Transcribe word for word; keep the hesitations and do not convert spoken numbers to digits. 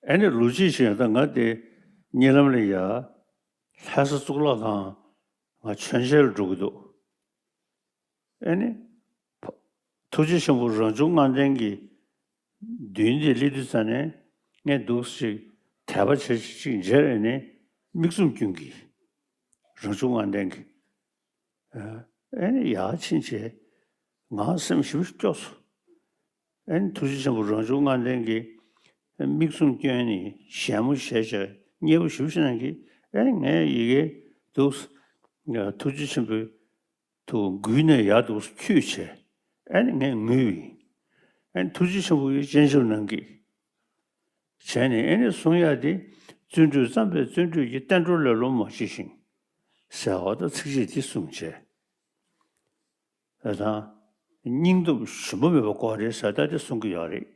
ཨ་ནི་ལོ་གཅིག་ཕྱིན། ད་ང་དེ་གཉིད་ལམ་ལ་ཡ་ལྷ་ས་གཙུག་ལག་ཁང་ང་མཆོད་མཇལ་ལ་འགྲོ་གི་འདུག་ཨ་ནི་ཐུགས་རྗེ་ཆེན་པོ་རང་བྱུང་ལྔ་ལྡན་གྱི་མདུན་དེ་སླེབས་དུས་ཙ་ནས་ངས་འདུག་ཅིག་དད་པ་བྱེད་ཅིག་མཇལ། ཨ་ནི་མིག་བཙུམ་སྐྱོན་གྱིས་རང་བྱུང་ལྔ་ལྡན་གྱི། ཨ་ནི་ཡར་ཕྱིན་བྱས་ང་སེམས་ཞེ་པོ་སྐྱོ་སོང་། ཨ་ནི་ཐུགས་རྗེ་ཆེན་པོ་རང་བྱུང་ལྔ་ལྡན་གྱི་མིག་བཙུམ་སྐྱོན་ནས་ཞལ་མོ་བཞད་བྱས་མཉེས་པོ་ཞེ་པོ་ཞིག་གནང་གིས། ཨ་ནི་ངས་ཡི་གེ་འདུག་ཐུགས་རྗེ་ཆེན་པོའི་ཐུགས་མགུལ་ནས་ཡར་འདུག་འཁྱུད་བྱས། ཨ་ནི་ངས་ངུས་པ་ཡིན། ཨ་ནི་ཐུགས་རྗེ་ཆེན་པོ་ཡིས་སྤྱན་ཆབ་གནང་གིས། བྱས་ནས་ཨ་ནི་གསུང་ཡག་དེ། བརྩོན་འགྲུས་བརྩམས་པས་བརྩོན་འགྲུས་ཀྱིས། བསྟན་འགྲོ་ལེ་ལོ་མ་མཆིས་ཤིང་། ཟེར་བ་དང་ཚིགས་བཅད་དེ་གསུངས་བྱས། ད་དང་སྙིང་སྟོབས་ཞུམ་པ་མེད་པ་དགོས་རེད་ཟེར་ད་དེ་གསུང་གི་ཡོད་རེད།